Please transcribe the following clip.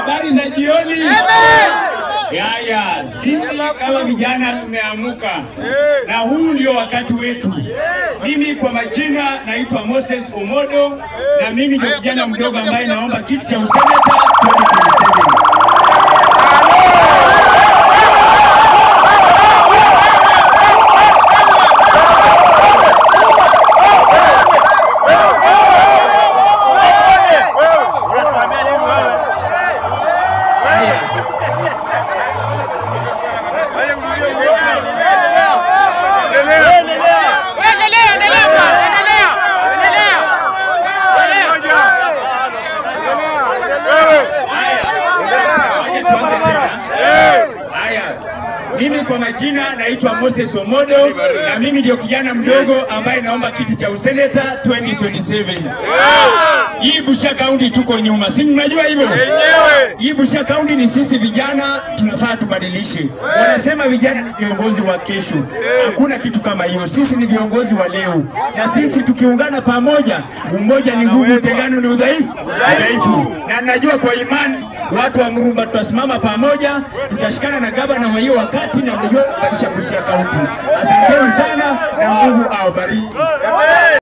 Habari za jioni. Yaya, sisi kama vijana tumeamuka na huu ndio wakati wetu. Mimi kwa majina naitwa Moses Omodo na mimi ndio kijana mdogo ambaye naomba kiti cha useneta 2027. Mimi kwa majina naitwa Moses Omodo na mimi ndio kijana mdogo ambaye naomba kiti cha useneta 2027. Hii Busia County tuko nyuma, si mnajua hivyo? Hii Busia County ni sisi vijana tunafaa tubadilishe. Wanasema vijana ni viongozi wa kesho. Hakuna kitu kama hiyo. Sisi ni viongozi wa leo. Na sisi tukiungana pamoja, umoja ni nguvu, utengano ni udhaifu. Na najua kwa imani watu wa Murumba tutasimama pamoja, tutashikana na gavana wa hiyo wakati na mnajua kubadilisha Busia County. Asanteni sana na Mungu awabariki.